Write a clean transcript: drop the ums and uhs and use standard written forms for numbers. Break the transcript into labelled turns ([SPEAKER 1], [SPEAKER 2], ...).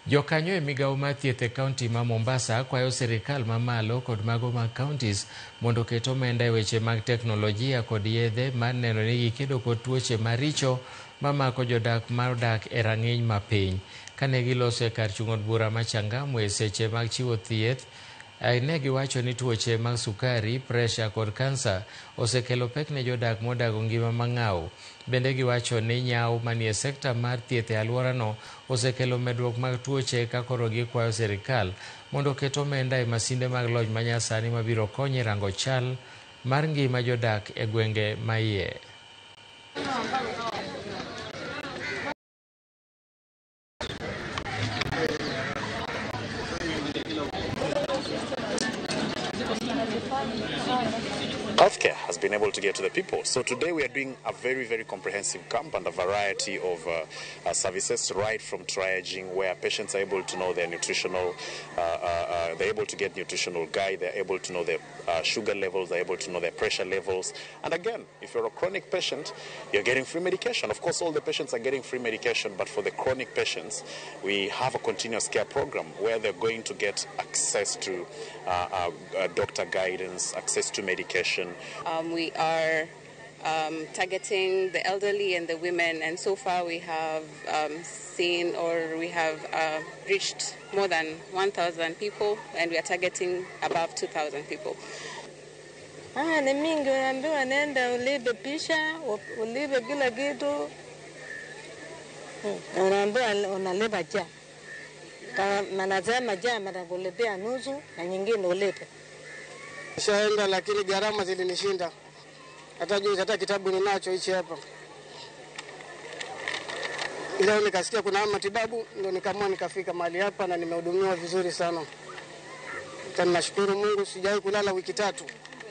[SPEAKER 1] Jokanyo e migawo mar thieth e kaunti ma Mombasa kwayo sirikal mamalo kod mago mag counties mondo oket omenda e weche mag teknolojia kod yedhe mar neno ni gikedo kod tuoche maricho mamako jodak ma odak e rang'iny mapiny. Kane giloso e kar chung' od bura ma Changamwe e seche mag chiwo thieth, ne giwacho ni tuoche mag sukari, presha kod kansa osekelo pek ne jodak modago ngima mang'aw. Bende giwacho ni nyawo manie sekta mar thieth e alworano osekelo medruok mag tuoche ka koro gikwayo sirikal mondo oket omenda e masinde mag lony manyasani mabiro konyo e rango chal mar ngima jodak e gwenge maiye.
[SPEAKER 2] Healthcare has been able to get to the people. So today we are doing a very, very comprehensive camp and a variety of services, right from triaging, where patients are able to know their nutritional, they're able to get nutritional guide, they're able to know their sugar levels, they're able to know their pressure levels. And again, if you're a chronic patient, you're getting free medication. Of course, all the patients are getting free medication, but for the chronic patients, we have a continuous care program where they're going to get access to doctor guidance, access to medication.
[SPEAKER 3] We are targeting the elderly and the women, and so far we have seen or we have reached more than 1,000 people, and we are targeting above 2,000 people.
[SPEAKER 4] Ah, ni mingi, unaambiwa nenda ulipe pisha, ulipe kila kitu. Unaambiwa unalipa ja. Kama nasema ja, watakulipia nusu na nyingine ulipe.
[SPEAKER 5] Nishaenda lakini gharama zilinishinda. Hata juzi hata kitabu ninacho hichi hapa. Leo nikasikia kuna matibabu, ndio nikaamua nikafika mahali hapa na nimehudumiwa vizuri sana. Tena nashukuru Mungu, sijawahi kulala wiki 3.